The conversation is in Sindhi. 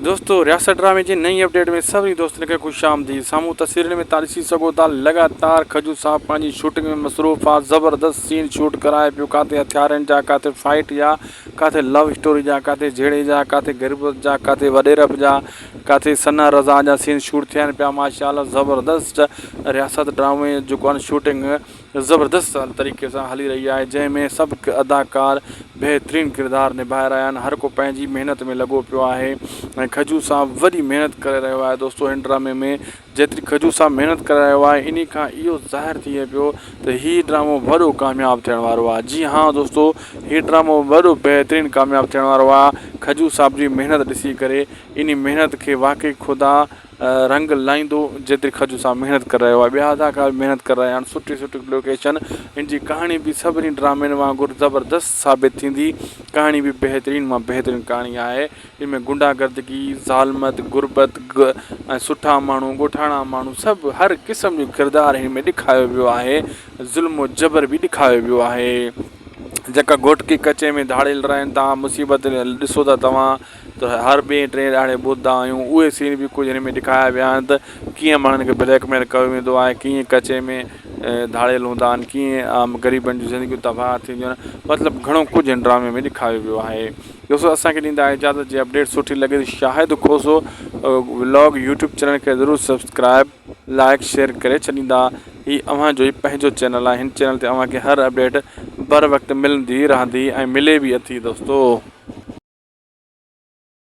دوستو رياست ڊرامي جي نئين اپڊيٽ ۾ سڀني دوستن کي خوش آمديد سامهون تصويرن ۾ تان ڏسي سگهو ٿا لڳاتار کجو صاحب پنهنجي شوٽنگ ۾ مصروف آ زبردست سين شوٽ ڪرائي پيو ڪاٿي هٿيارن جا ڪاٿي فائٽ جا ڪاٿي لو اسٽوري جا ڪاٿي جهيڙي جا ڪاٿي غربت جا ڪاٿي وڏيرپ جا ڪاٿي ثنا رضا جا سين شوٽ ٿين پيا ماشاءالله زبردست رياست ڊرامي جيڪو آ شوٽنگ زبردست طريقي سان هلي رهي آهي جنهن ۾ سڀ اداڪار بهترين ڪردار نڀائي رهيا آهن هر ڪو پنهنجي محنت ۾ لڳو پيو آهي ۽ کجو صاحب وڏي محنت ڪري رهيو آهي دوستو هن ڊرامي ۾ جيتري کجو صاحب محنت ڪري رهيو آهي انهي کان اهو ظاهر ٿئي پيو ته هي ڊرامو وڏو ڪامياب ٿيڻ وارو آهي جي ها دوستو هي ڊرامو وڏو بهترين ڪامياب ٿيڻ وارو آهي کجو صاحب جي محنت ڏسي ڪري انهي محنت کي واقعي خدا رنگ لائيندو جيتري کجو سان محنت ڪري رهيو آهي ٻيا اداڪار به محنت ڪري رهيا آهن سٺي سٺي لوڪيشن ان جي ڪهاڻي به سڀني ڊرامن وانگر زبردست ثابت ٿيندي ڪهاڻي به بهترين مان بهترين ڪهاڻي آهي ان ۾ غنڊا گردگي ظالمت غربت ۽ سٺا ماڻهو ڳوٺاڻا ماڻهو سڀ هر قسم جو ڪردار هن ۾ ڏيکاريو ويو آهي ظلم و جبر به ڏيکاريو ويو آهي جيڪا گهوٽڪي ڪچي ۾ ڌاڙيل رهن ٿا مصيبت ڏسو ٿا توهان ته هر ٻئي ٽئين ڏهاڙي ٻڌندا آهيون اهي سين به ڪجهه هن ۾ ڏيکاريا ويا آهن ته ڪيئن ماڻهن کي بليڪ ميل ڪيو ويندو آهي ڪيئن ڪچي ۾ ڌاڙيل هوندا آهن ڪيئن عام غريبن جون زندگيون تباهه ٿينديون آهن مطلب گهڻو ڪجهه هن ڊرامي ۾ ڏيکاريو ويو آهي دوستو اسان کي ڏيندا اجازت جي اپڊيٽ سٺي لڳي ته Shahid Khoso vlog YouTube channel کي ضرور سبسڪرائب لائڪ شيئر ڪري ڇڏيندا هي اوهان جو ئي پنهنجو چينل آهي هن چينل تي اوهان کي هر اپڊيٽ بر وقت ملندي رهندي ۽ ملي به اٿي دوستو.